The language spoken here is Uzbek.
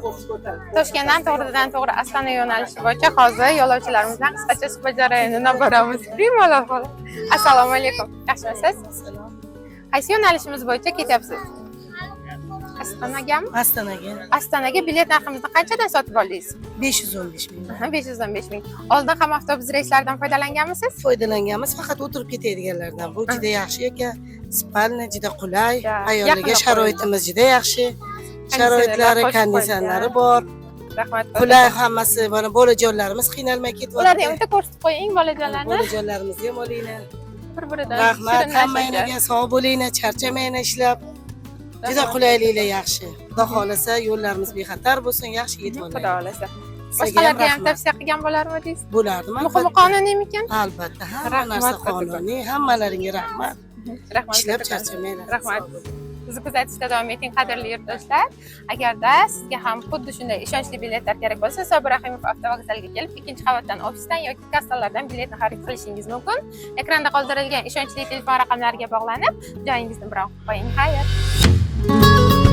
Toshkentdan to'g'ridan to'g'ri Astana yo'nalishi bo'yicha hozir yo'lovchilarimizdan qisqacha suhbat jarayonini olib boramiz. Bemalol xola. Assalomu alaykum. Yaxshimisiz? Qaysi yo'nalishimiz bo'yicha ketyapsiz? Astonagami? Astanaga. Astanaga bilet narximizni qanchadan sotib oldingiz? 515 ming. Aha, 515 ming. Oldin ham avtobus reyslaridan foydalanganmisiz? Foydalanganmiz, faqat o'tirib ketadiganlardan. Bu juda yaxshi ekan. Спальня juda qulay, ayollarga Yaqinroq. sharoitimiz juda yaxshi. Sharoitlari, qo'shib konditsioneri qo'yilgan. Bor. Rahmat. Qulay hammasi. Mana bolajonlarimiz qiynalmay Ularni ham ketyapti. bitta ko'rsatib qo'ying, bolajonlarni. Bolajonlarimizni ham olinglar. Bir-biridan Rahmat shirinlashadi. hammanglarga, sog' bo'linglar, charchamanglar ishlab. Juda qulayliklar yaxshi. Xudo xohlasa, yo'llarimiz bexatar bo'lsin, yaxshi yetib Xudo olaylik. xohlasa. Sizga ham Boshqalarga ham rahmat. tavsiya qilgan bo'larmidingiz? Bo'lardim, Muhimi, albatta. qonuniymikan? Albatta, hamma Rahmat, narsa kattakon. qonuniy. Hammalaringga rahmat. Rahmat. Ishlab Kattakon. charchamanglar. Rahmat. Bizni kuzatishda davom eting, qadrli yurtdoshlar. Agarda sizga ham xuddi shunday ishonchli biletlar kerak bo'lsa, Sobir Rahimov avtovokzaliga kelib, ikkinchi qavatdan ofisdan yoki kassalardan biletni xarid qilishingiz mumkin. Ekranda qoldirilgan ishonchli telefon raqamlariga bog'lanib, joyingizni bron qilib qo'ying. Xayr.